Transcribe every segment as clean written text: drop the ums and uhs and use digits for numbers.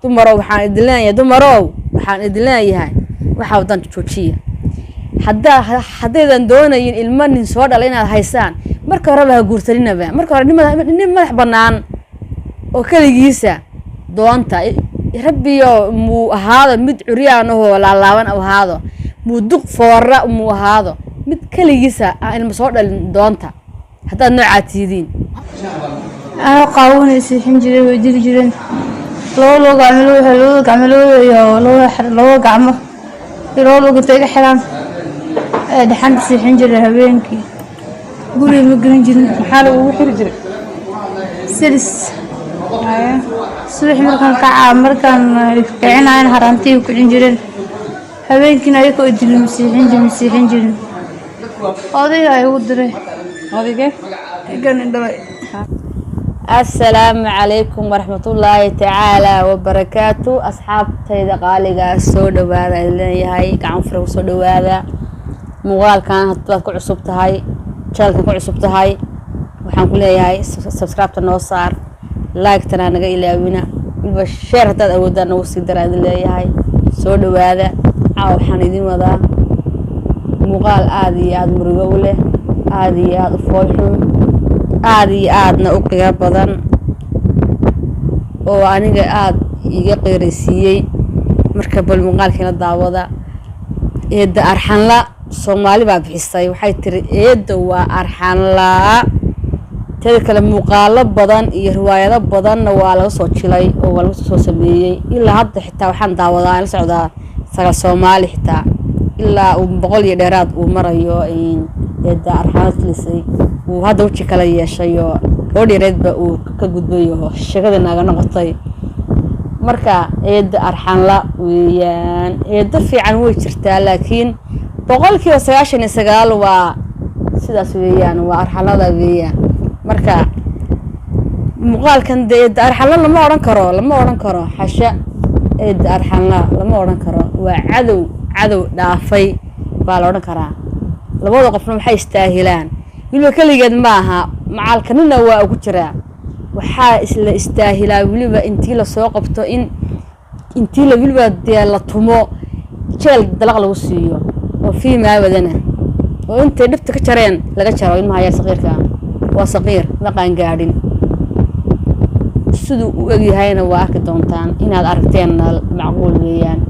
Dumarow, waxaan idin leeyahay, dumarow, waxaan idin leeyahay, waxaa wadan joojiya. Haddaydan doonayin ilmo nin soo dhalay inaad haysaan, marka horeba ha guursaninaba. Marka hore nin madax bannaan oo keligiisa doonta. Rabbiyo muu ahaado mid curyaan ahoo laalaaban u ahaado, muu duq foora muu ahaado, mid keligiisa aan ilmo soo dhalin doonta, haddaad noocaa tiidiin. Anoo qaawanay seexin jiray, way dili jireen. Laba loo gacmo, labada gacmolooda iyo laba gacmo iyo laba lug intay iga xiraan ayaa dhaxanta seexin jiray habeenkii. Guriga ma gelin jirin. Maxaa lagugu xiri jiray? Silis. Subax markaan kacaa, markaan kicinayan, haraantiyay kicin jireen. Habeenkiina ayakoo idili ma seexin jirin, ma seexin jirin. Odayga ay ugu diray. Odaygee? Ganin dhalay. Assalaamu calaykum waraxmatullaahi tacaala wabarakaatu. Asxaabtayda qaaligaa, soo dhawaada idin leeyahay, gacan fura soo dhawaada. Muuqaalkan haddaad ku cusub tahay, channelkan ku cusub tahay, waxaan ku leeyahay subscribe-ta noo saar, like-tana naga ilaawina, waliba share haddaad awoodaan nagu sii daraa idin leeyahay. Soo dhawaada. Caawa waxaan idin wadaa muuqaal aada iyo aada murugo u leh, aada iyo aada u foolxun, aada iyo aadna u qiiro badan, oo aniga aada iga qiiraysiiyey. Marka bal muuqaalkiina daawada. Eedda arxanla Soomaali baa bixisay, waxay tiri eedda waa arxanlaa. Teeda kale, muuqaalo badan iyo riwaayado badanna waa laga soo jilay oo waa laga soo sameeyey. Ilaa hadda xitaa waxaan daawadaa, la socdaa Sagal Soomaali, xitaa ilaa uu 100 iyo dheeraad uu marayo. Eedda arxanla jilisay uu hadda weji kala yeeshay oo gabadh yareedba uu ka gudbay oo sheekada naaga noqotay. Marka eedda arxanla weeyaan. Eeddo fiican way jirtaa, laakiin 99% waa sidaas weeyaan, waa arxanlada weeyaan. Marka muuqaalkan dee eedda arxanla lama odhan karo, lama odhan karo, xasha, eedda arxanla lama odhan karo. Waa cadow, cadow dhaafay baa la odhan karaa. Labada qofna waxay istaahilaan, weliba keligeed ma aha, macalkanina waa ku jiraa. Waxaa isla istaahilaa weliba intii lasoo qabto, in intii la weliba dee la tumo, jeel dalaq lagu siiyo oo fiimaawadana, oo intay dhibta ka jareen laga jaro. Ilmaha yar saqiirka ah, waa saqiir, ma qaangaadhin. Siduu u egyahayna waa arki doontaan, inaad aragteenna macquul weeyaan.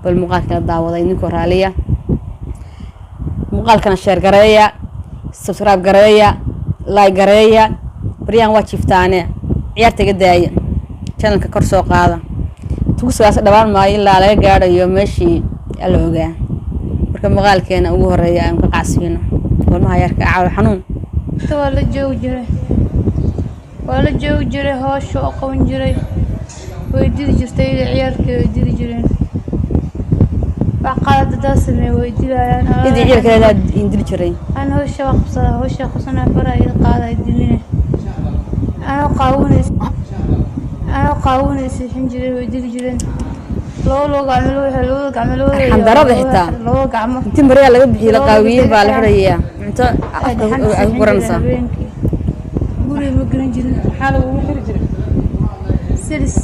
Bal muuqaalkana daawada idinkoo raaliya. Muuqaalkana share gareeya, subscribe gareeya, like gareeya. Baryahan waa jiiftaane, ciyaarta iga daaya, channelka kor soo qaada. Tugsigaas dhawaan maayo ilaa laga gaadhayo meeshii alla ogaa. Marka muuqaalkeena ugu horeeya aan ka qacsiino walmaha yarka caawa xanuun. Inta waa la joogi jiray, waa la joogi jiray, howsha oo qaban jiray. Way dili jirtay iyada, ciyaalkii way dili jireen. Wax qalad hadaa sameeyo, way dilayaan. Idii ciyaalkeedaa indili jiray. Aan howsha waa qabsada, howsha qabsanaya, faraha iga qaada, diline. Anoo qaawanay, anoo qaawanay seexin jiray, way dili jireen. Laba loo gacmo, labada gacmo. Arxandarada xitaa. Laba gacmo. Intii maryaa laga bixiyey, la qaawiyey baa la xidhayaa, cunto afka ay ku guranaysaa. Habeenkii guriga ma gelin jirin. Maxaa lagugu xiri jiray? Silis.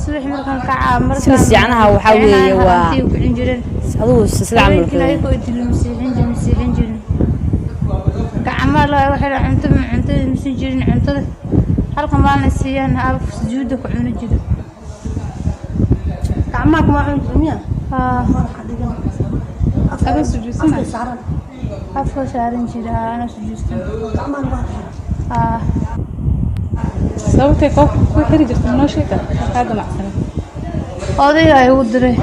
Subax markaan kacaa, markaan Silis yacnaha waxaa weeye waa haraantiyay kicin jireen. Adigu silsila Habeenkiina camalkeeda. ayakoo idili ma seexin jirin, ma seexin jirin. Gacmaha la waxay cunto, cuntada ma siin jirin. Cuntada halka maalin siiyaan af sujuuda ku cuni jiro. Gacmaha kuma cuni jirin miya? Haa. Adoo sujuudsanay? Afka saaran? Afka saaran jira, ana sujuudsan. Gacmaha waa xiran? Haa. Sababtay koo ku xiri jirtay ma noo sheegta kaa damacsanay? Odayga ay ugu diray.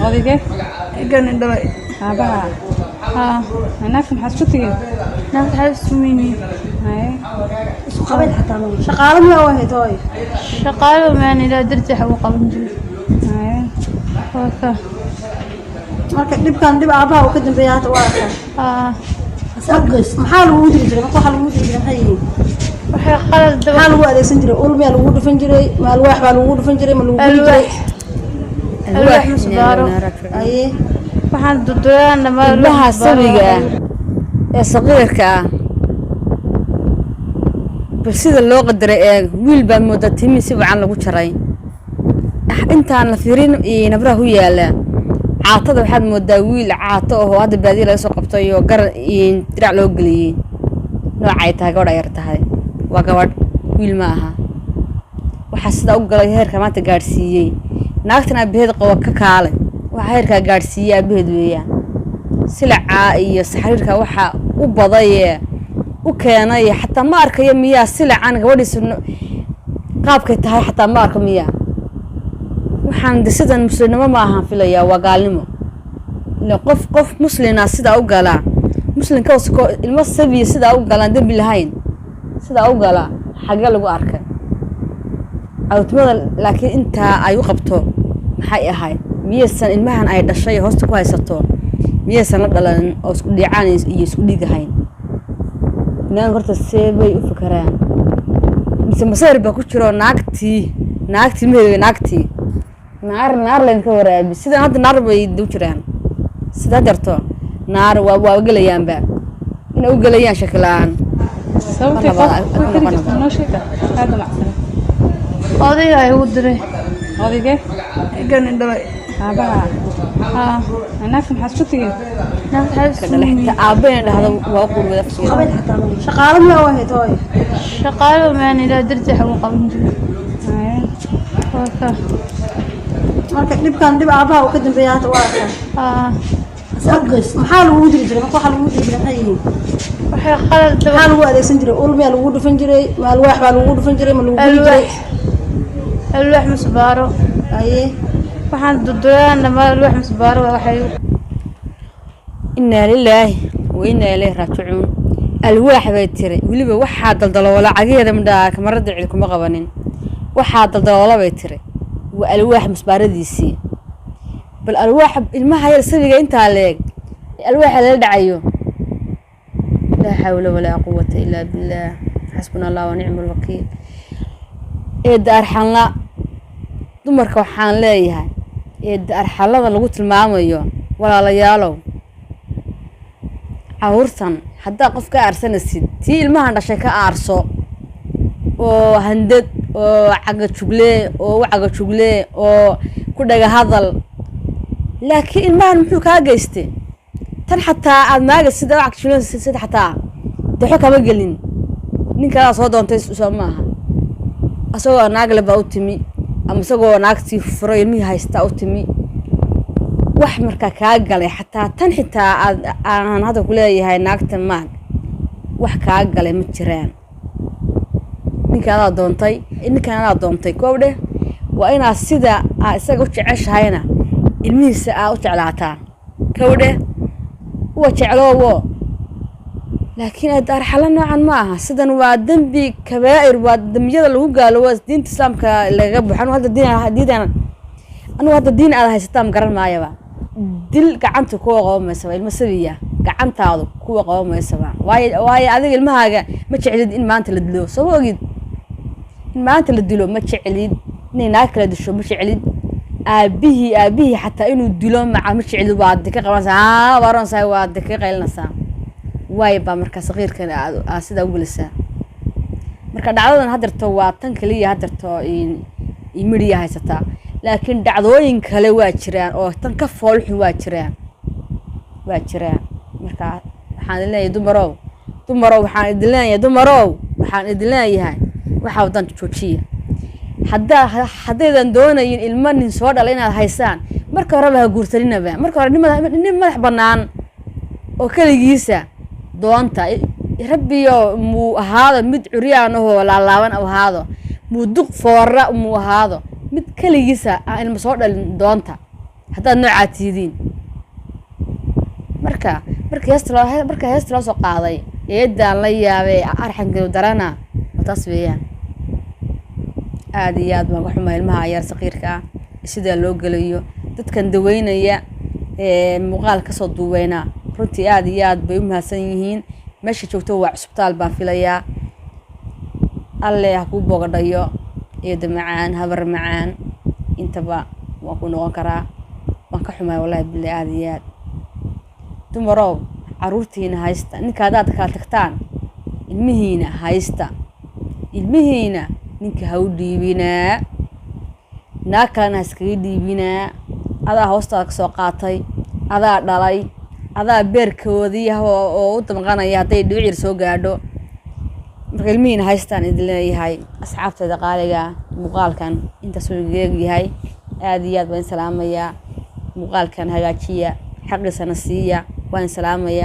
Odaygee? Ganin dhalay. Aabaha? Haa. Naagta maxaad isku tigeen? Naagta waxay isumeyni. Haye. Isku qabayl xataa ma shaqaalo miyaa u ahayd, hooy? Shaqaalo maan, ilaa dartii wax ugu qaban jiray. Haye. Waa ka. Marka dhibkan dhib aabaha uu ka dambeeya hadda waa arkaa. Haa. Maxaa lagugu diri jiray? Marka waxaa lagugu diri jiray maxay yihiin? Waxay qalad daba. Maxaa lagu adeegsan jiray? Ul miyaa lagugu dhufan jiray? Ma alwaax baa lagugu dhufan jiray? Ma lagu guli jiray? Alwaax, musbaaro. Aye. Waxaan duduraan dhamaan. Ilmaha sabiga ah ee saqiirka ah, bal sida loo qadaray eeg. Wiil baa moodaa, timihii si wacan lagu jaray. Intaan la fiirin nabraha ku yaala caatada, waxaad moodaa wiil caato ahoo hadda baadiya laga soo qabtay oo garan dirac loo geliyey. Noocay tahay gabadh yar tahay, waa gabadh, wiil ma aha. Waxaa sidaa u galay, heerka maanta gaadhsiiyey naagtan aabaheed qabo ka kaale. Waxaa heerkaa gaadhsiiyey aabaheed weeyaan. Silacaa iyo saxriirka waxaa u badayee u keenay, xataa ma arkayo miyaa silacan gabadhiisa qaabkay tahay, xataa ma arko miyaa? Waxaan de sidan muslimnimo ma ahaan filayaa, waa gaalnimo. Ila qof muslina sidaa u galaa, muslimka ilmo sabiya sidaa u galaan, dembi lahayn sidaa u galaa, xagee lagu arkay caruurtimada? Laakiin intaa ay u qabto maxay ahayd? Miyaysan ilmahan ay dhashay hoosta ku haysato, miyaysan la dhalanin oo isku dhiicaan iyo isku dhiig ahayn? Binaadamka horta see bay u fakaraan? Mise masayr baa ku jiro? Naagtii maheed, naagtii naar, naar laydinka waraabi. Sidan hadda naar bay u jiraan, sidaa jarto naar waa gelayaanba, inay u gelayaan shaki la-aan. Sababtay Mar labaad qof ku ku xiri noqon. jirta noo sheega kaa damacsanay. Odayga ay ugu diray. Odaygee? Ganin dhalay. Aabaha? Haa. Naagta maxaad isku tigeen? Naagta Ka dhala xitaa aabbayna dhahdo waa u qurwada afkeeda. Shaqaalo miyaa u ahayd, hooyo? Shaqaalo maan, ilaa dartii wax ugu qaban jiray. Haye. Waa ka. Marka dhibkan dhib aabaha uu ka dambeeya hadda waa arkaa. Haa. Maxaa lagugu diri jiray? Marka waxaa lagugu diri jiray maxay yihiin? Waxay qalad Maxaa lagu adeegsan jiray? Ul miyaa lagugu dhufan jiray? Ma alwaax baa lagugu dhufan jiray? Ma lagu guli jiray? Alwaax, musbaaro. Haye. Waxaan duduraan dhammaan alwaax, musbaaro waa waxay. Inaa lilaahi wa inaa ilayhi raajicuun. Alwaax bay tiri. Weliba waxaa daldaloola cagaheeda, midhaa kamarada cid kuma qabanin. Waxaa daldaloola bay tiri waa alwaax musbaaradiisii. Bal alwaax ilmaha yar sabiga intaa leeg alwaaxa lala dhacayo! Laa xawla walaa quwata ilaa billaah. Xasbuna Allah wa nicma alwakiil. Eedda arxanla, dumarka waxaan leeyahay, eedda arxalada lagu tilmaamayo, walaalayaalow, caruurtan haddaa qof ka aarsanaysid, tii ilmahan dhashay ka aarso oo handad oo cagajuglee oo u cagajuglee oo ku dhaga hadal. Laakiin ilmahan muxuu kaa geystay? Tan xataa aada maaga sida u cagajugleen xataa dexo kama gelin. Ninkaadaa soo doontay, soo maaha? Isagoo naagle baa u timi, ama isagoo naagtii furo ilmihii haystaa u timi. Wax markaa kaa galay xataa tan xitaa aad aan hadda kuleeyahay naagta maag, wax kaa galay ma jiraan. Ninka adaa doontay, ninkan adaa doontay. Koob dheh, waa inaad sida aa isaga u jeceshahayna ilmihiisa aa u jeclaataa. Kow dheh, uwa jecloowo. Laakiin arxalo noocan ma aha. Sidan waa dembi kabaa'ir, waa dembiyada lagu gaalo diinta Islaamka lagaga baxo. Anigu hadda diin diidan, anigu hadda diin aad haysataa ma garan maayaba. Dil gacanta kuwa qaban maysaba, ilmo sabiya gacantaadu kuwa qaban maysaba. Waayo adiga ilmahaaga ma jeclid in maanta la dilo, soo ma ogid? In maanta la dilo ma jeclid, inay naag kala disho ma jeclid, aabihii xataa inuu dilo maca ma jeclid. Waad ka qabanaysaa, aa waa oranaysaa, waad ka qaylinaysaa. Waay baa marka saqiirkan aad sidaa u gelisaa. Marka dhacdadan haddeerto waa tan keliya haddeerto midhiya haysataa, laakiin dhacdooyin kale waa jiraan oo tan ka foolxun waa jiraan, waa jiraan. Marka waxaan idin leeyahay, dumarow, dumarow, waxaan idin leeyahay, dumarow, waxaan idin leeyahay, waxaa wadan joojiya. Haddaydan doonayin ilmo nin soo dhala inaad haysaan, marka horeba ha guursaninaba. Marka hore nin madax bannaan oo keligiisa doonta rabbiyo muu ahaado, mid curyaan ahoo laalaaban u ahaado, muu duq foora muu ahaado, mid keligiisa aan ilmo soo dhalin doonta haddaad noocaa tiidiin. Marka marka heesta loo soo qaaday eedaan la yaabay arxankeedu darana waa taas weeyaan. Aada iyo aad baan ka xumaa ilmaha yar saqiirka ah sidaa loo gelayo. Dadkan daweynaya ee muuqaal kasoo duubeyna runtii aada iyo aad bay u mahadsan yihiin. Meesha joogto waa cusbitaal baan filayaa. Alle ha kuu boogadhayo, eeda macaan, habar macaan, intaba waan ku noqon karaa. Waan ka xumahay wallahi billahi aada iyo aad. Dumarow, caruurtiina haysta. Ninka haddaad kala tagtaan, ilmihiina haysta, ilmihiina ninka ha u dhiibinaa. Naag kalena ha iskaga dhiibinaa. Adaa hoostaada kasoo qaatay, adaa dhalay, adaa beerkoodii oo u damqanaya hadday dhibic yar soo gaadho. Marka ilmihiina haystaan idin leeyahay. Asxaabteeda qaaliga, muuqaalkan intaasuu igaga yahay. Aada iyo aad baan in salaamayaa. Muuqaalkan hagaajiya, xaqiisana siiya. Waan salaamayaa.